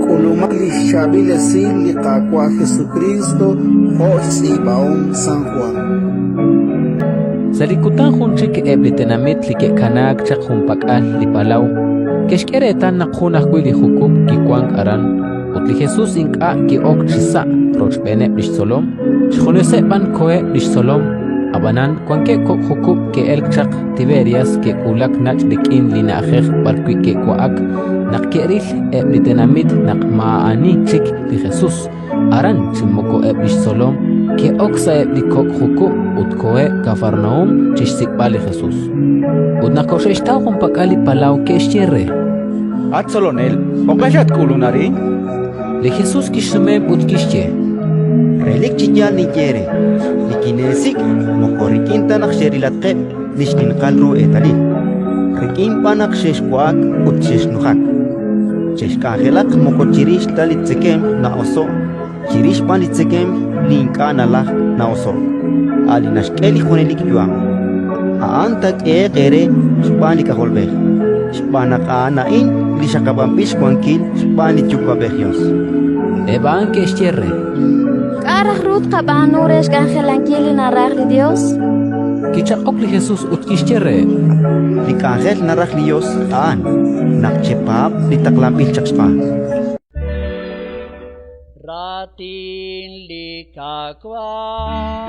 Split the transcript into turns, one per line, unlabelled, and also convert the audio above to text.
K'ulumaq li xchaab'il esil li Qaawa' Jesukriist jo' xtz'iib'ahom San Jwan.
Sa' li kutan jun chik eb' li tenamit li ke'kanaak chaq junpak'al li palaw ke'xk'e reetal naq jun ajwi' li jukub' kiwank aran, ut li Jesus ink'a' ki'ok chisa' rochb'eeneb' li xtzolom, xjuneseb' b'an koheb' li xtzolom. Ab'anan wankeb' kok' jukub' ke'elk chaq Tiberias ke'wulak nach' rik'in li na'ajej b'arwi' ke'wa'ak. Naq ke'ril eb' li tenamit naq maa'ani chik li Jesus aran chi moko eb' li xtzolom, ke'ok sa'eb' li kok' jukub' ut koheb' Kafarnaúm chi xsik'b'al li Jesus. Ut naq koxe'xtaw junpak'al li palaw, ke'xye re:
At Tzolonel, jo'q'e xatk'ulunk arin?
Li Jesus kixsumeheb' ut kixye:
Relik chi yaal ninye eere, nikineesik' moko rik'in ta naq xerilatqeb' li xninqal ru eetalil, rik'in b'an naq xexwa'ak ut xexnujak. Chexk'anjelaq moko chirix ta li tzekemq na'oso'k, chirix b'an li tzekemq li ink'a' nalajk na'oso'k, a' li naxk'e li junelik yu'am. A'an taak'ehe'q eere xb'aan li K'ajolb'ej, xb'aan naq a'an a'in li xaqab'anb'il xwankil xb'aan li Yuwa'b'ej Yos.
Eb' a'an ke'xye re:
K'a' raj ru tqab'aanu re xk'anjelankil li naraj li Yos?
Kichaq'ok li Jesus ut kixye reheb':
Li k'anjel naraj li Yos a'an naq chepaab' li taqlanb'il chaq xb'aan.
Raatin li Qaawa'.